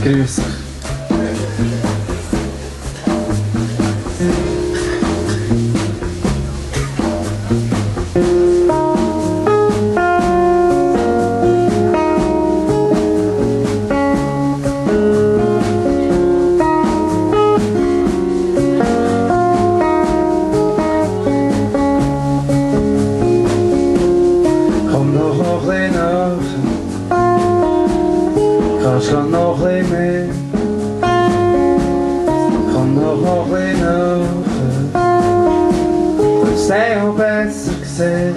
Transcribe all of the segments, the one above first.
Grüß. Kannst du noch ein bisschen mehr? Komm noch ein bisschen näher. Du hast auch besser gesehen.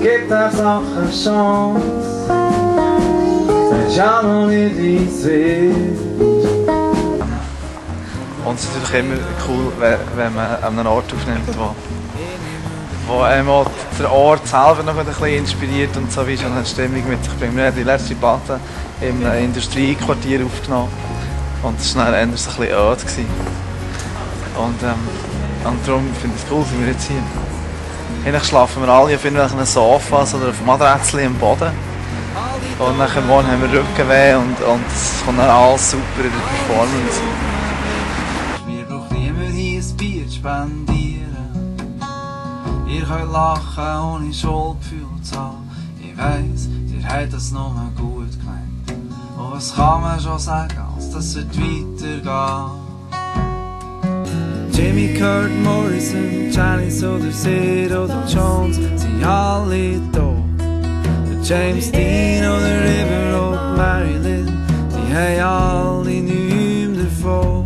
Gib der Sache eine Chance. Sagst ja noch nicht, wie es wird. Und es ist natürlich immer cool, wenn man an einem Ort aufnimmt, wo einem auch der Ort selber noch ein bisschen inspiriert und so wie schon eine Stimmung mit sich bringt. Wir haben die letzte Platte im Industriequartier aufgenommen und es war dann eher ein bisschen öd. Und darum finde ich es cool, sind wir jetzt hier. Eigentlich schlafen wir alle auf irgendwelchen Sofas oder auf Matratschen im Boden. Und nachher morgen haben wir Rückenweh und es kommt dann alles super in der Performance. Mir braucht niemand hier ein Bier zu spendieren. Ihr könnt lachen, ohne Schuldgefühl zu haben. Ich weiss, ihr habt das nur gut gemeint. Und was kann man schon sagen, als das wird weitergehen? Jimmy, Kurt, Morrison, Janice oder Sid oder Jones sind alle da. Der James Dean oder River oder Marilyn, die haben alle nichts mehr davon.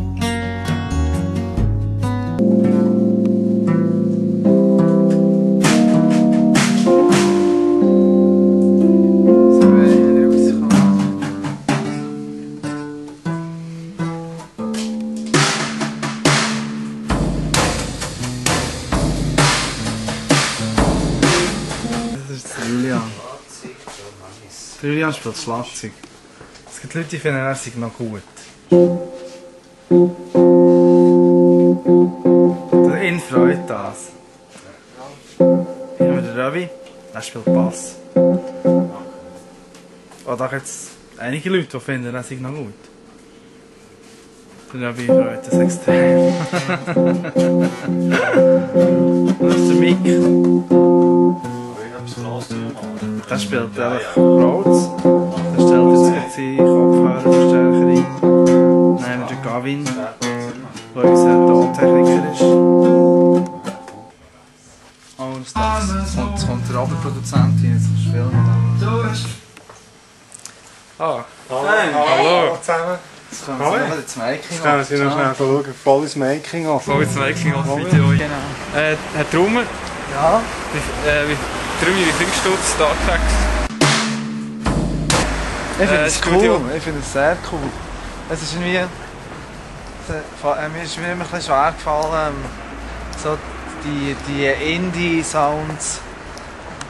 Julian spielt Schlagzeug. Es gibt Leute, die finden, er sei noch gut. Ihn freut das. Hier haben wir den Rövi, er spielt Bass. Und da gibt es einige Leute, die finden, er sei noch gut. Der Rövi freut das extrem. Das ist der Mick. Der spielt einfach Rhodes, der stellt jetzt seine Kopfhörerverstärker ein. Dann haben wir den Gavin, der unser Tontechniker ist. Und jetzt kommt der Oberproduzent hier, jetzt spielen wir dann. Hallo zusammen. Jetzt können wir noch das Making Jetzt können wir noch schnell schauen, volles Making of. Volles Making of Video. Genau. Herr Trummer, Ja? wie findest du Star Trek? Ich finde es Studio. cool, ich finde es sehr cool. Es ist irgendwie, mir ist mir immer ein bisschen schwer gefallen, so die Indie-Sounds,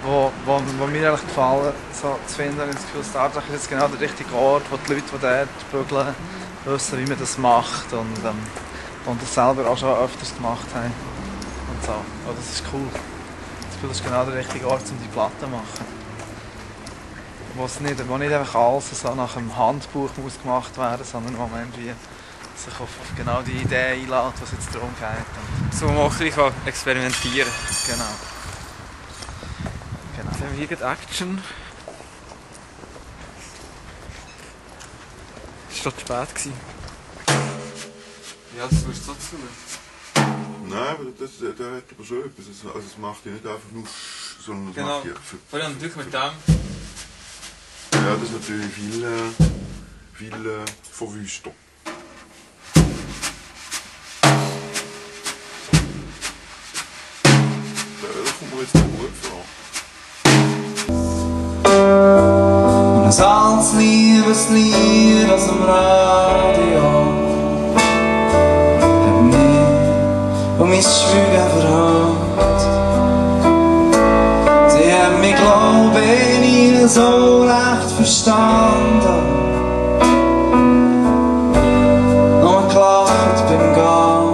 die mir eigentlich gefallen, so zu finden. Ich habe das Gefühl, Star Trek ist jetzt genau der richtige Ort, wo die Leute, die dort bügeln, wissen, wie man das macht und das selber auch schon öfters gemacht haben. Und so. Oh, das ist cool. Das ist genau der richtige Ort, um die Platte zu machen. Wo nicht einfach alles so nach einem Handbuch muss gemacht werden, sondern wo man irgendwie sich auf genau die Idee einlädt, was jetzt darum geht. So man auch ein bisschen experimentieren. Genau. Jetzt haben wir hier gerade Action. Es war schon zu spät. Ja, das wirst du so tun. Nein, aber der hat aber schon etwas. Also es macht ja nicht einfach nur, sondern es macht ja Vor allem natürlich mit dem. Ja, das ist natürlich viel verwüster. Da kommt mir jetzt noch gut vor. Und ein altes Liebeslied aus dem Radio hat mich mein Schweigen verraten. Sie haben mich, glaube ich, nie so recht verstanden. Nur gelacht beim Gehen.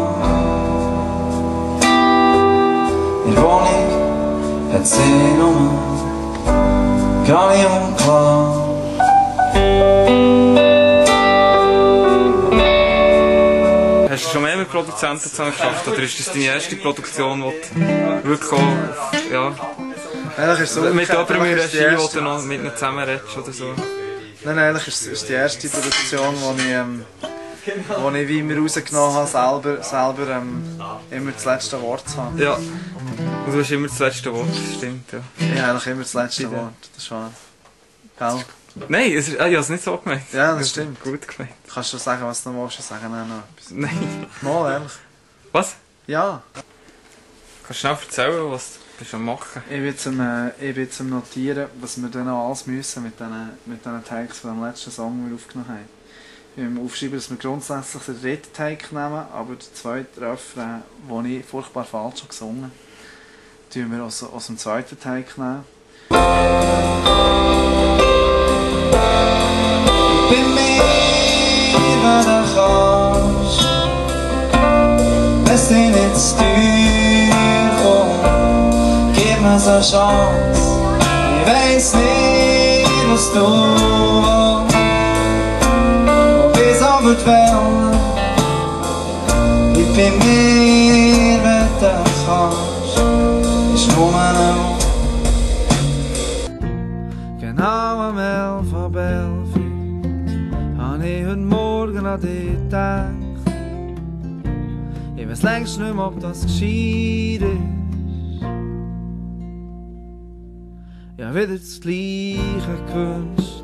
In der Wohnung hat sie nur gar nicht unklar. Produzenten zusammen geschafft? Oder ist das deine erste Produktion, die du wirklich auch, ja, Eigentlich ist es so, mit jemandem in eigentlich ist die Regie, wo erste- du noch mit ihnen zusammenredest oder so? Nein, eigentlich ist es die erste Produktion, wo ich wie mir rausgenommen habe, selber immer das letzte Wort zu haben. Ja. Und du hast immer das letzte Wort, das stimmt, ja. Ich habe eigentlich immer das letzte Bitte. Wort. Das ist wahr. Gell? Nein, ich habe es nicht so gemeint. Ja, das stimmt. Gut gemeint. Du kannst schon sagen, was du noch willst, sagen noch etwas. Nein. Mal, ehrlich. Was? Ja. Kannst du schnell erzählen, was du bist am machen? Ich bin zum Notieren, was wir dann noch alles müssen mit diesen Takes von dem letzten Song, den wir aufgenommen haben. Ich will aufschreiben, dass wir grundsätzlich den dritten Take nehmen, aber den zweiten Refrain, den ich furchtbar falsch habe gesungen habe, tun wir aus dem zweiten Take nehmen. Bei mir, wenn du kannst, wenn's dir nicht zu teuer kommt, gib mir so eine Chance. Ich weiss nicht, was du willst, und bis über die Welt. Bleib bei mir, wenn du kannst, ist nur ein Wort. Genau am 11 ab 11 habe ich heute Morgen an dich gedacht. Ich weiss längst nicht mehr, ob das gescheit ist. Ja, wieder das Gleiche gewünscht.